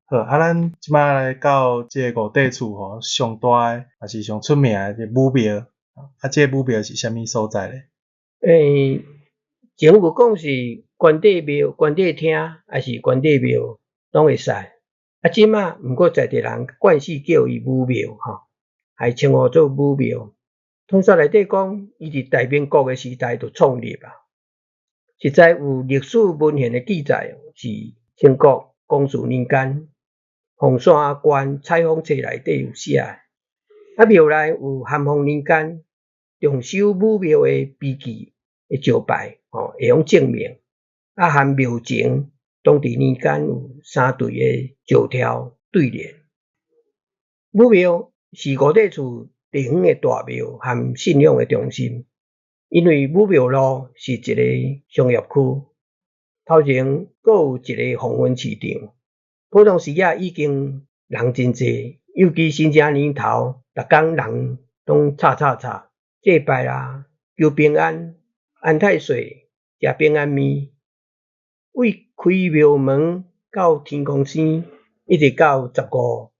好，啊，咱這擺來到這個五帝厝吼，上大的也是上出名的這武廟，啊，這個武廟是啥物所在咧？前有講是關帝廟、關帝廳，抑是關帝廟，攏會使。啊，這馬毋過在地人慣勢叫伊武廟吼，還稱呼做武廟。傳說內底講，伊佇大民國的時代就創立啊。實在有歷史文獻的記載，是清國光緒年間，鳳山縣採訪冊內底有寫。啊，廟內有咸豐年間重修武廟的碑記的石牌，吼，會用證明。啊，含廟前當治年間有三對的石柱對聯。武廟是五帝厝地方的大廟和信仰的中心，因為武廟路是一個商業區，頭前閣有一個黃昏市場。普通時仔已經人真濟，尤其新正年頭，逐工人攏吵吵吵，祭拜啦，求平安、安太歲、食平安麵。為開廟門到天公生，一直到15